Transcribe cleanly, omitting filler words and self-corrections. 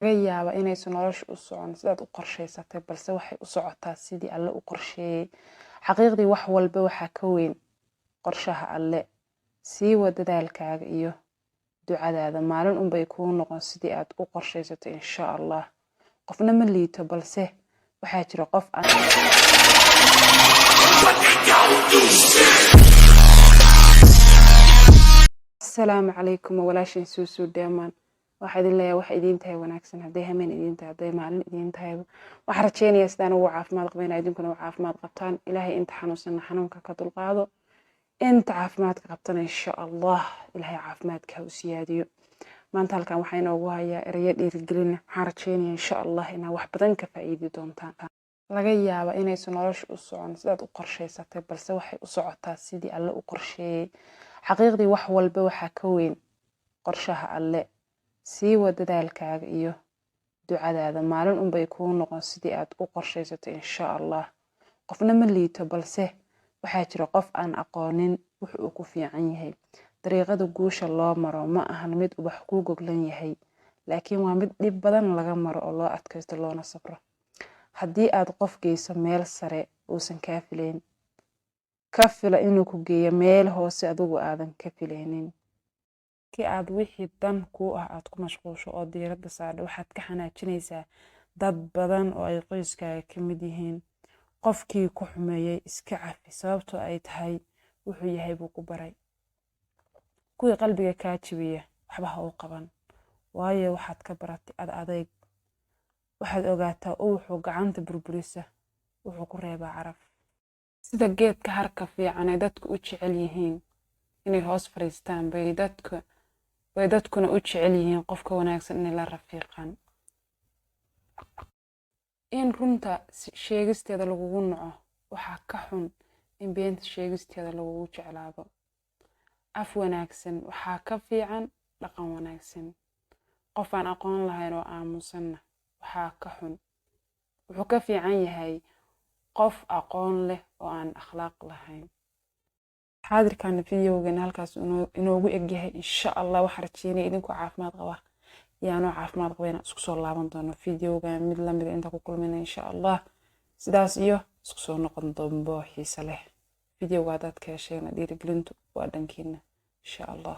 Laga yaabaa inaysan nolosha u socon sidaad u qorshaysatay, balse waxay u socotaa sidii Alle u qorsheeyey. Xaqiiqdii, wax walba waxaa ka weyn qorshaha Alle. Sii wad dadaalkaaga iyo ducadaada. Maalin unbay kuu noqon sidii aad u qorshaysatay, insha Allah. Qofna ma liito, balse waxaa jira qof aan. Asalaamu calaykum, walaashin Suusuu Dheeman. Waxaa idin leeyahay waxa idiin tahay wanaagsan, hadday hameen idiin tahay, hadday maalin idiin tahay. Waxaan rajeynayaa sidaan ugu caafimaad qabeyna idinkuna u caafimaad qabtaan. Ilaahay inta xanuunsanna xanuunka ka dulqaado, inta caafimaadka qabtana, insha Allah, Ilaahay caafimaadka ha u siyaadiyo. Maanta halkan waxaa inoogu hayaa ereyo dhiirigelina. Waxaan rajeynayaa, insha Allah, inaad wax badan ka faa'iidi doontaan. Laga yaabaa inaysan nolosha u socon sidaad u qorshaysatay, balse waxay u socotaa sidii Alle u qorsheeyey. Xaqiiqdii, wax walba waxaa ka weyn qorshaha Alle. Sii wad dadaalkaaga iyo ducadaada. Maalin unbay kuu noqon sidii aad u qorshaysatay, insha Allah. Qofna ma liito, balse waxaa jira qof aan aqoonin wux uu ku fiican yahay. Dariiqada guusha loo maro ma ahan mid ubax kuu goglan yahay, laakiin waa mid dhib badan laga maro oo loo adkaysto loona sabro. Haddii aad qof geyso meel sare uusan kaa filayn, ka fila inuu ku geeyo meel hoose adigu aadan ka filaynin. Markii aad wixii dan kuu ah aad ku mashquusho oo diiradda saadho, waxaad ka xanaajinaysaa dad badan oo ay qoyskaaga ka mid yihiin. Qofkii ku xumeeyey iska cafi, sababtoo ay tahay wuxuu yahay buu ku baray. Kuwii qalbiga kaa jabiya waxba ha u qaban, waayo waxaad ka baratay ad adayg. Waxaad ogaataa, ubaxu gacanta burburisa wuxuu ku reebaa caraf. Sida geedka harka fiican ay dadku u jecel yihiin inay hoos fadhiistaan, bay dadkuna u jecel yihiin qofka wanaagsan inay la rafiiqaan. In runta sheegisteeda lagugu naco waxaa ka xun in beenta sheegisteeda lagugu jeclaado. Af wanaagsan waxaa ka fiican dhaqan wanaagsan. Qof aan aqoon lahayn oo aamusanna waxaa ka xun, wuxuu ka fiican yahay qof aqoon leh oo aan akhlaaq lahayn. Xaadirkana videogeena halkaas inoogu egyahay. Insha Allah, waxaan rajeynaya idinkoo caafimaad qaba iyo anoo caafimaad qaba inaan isku soo laaban doono videoga mid lamida. Inta ku kulmayna, insha Allah, sidaas iyo isku soo noqon dambo xiise leh. Videoga haddaad ka hesheen, dhiirigelintu waa dhankiina, insha Allah.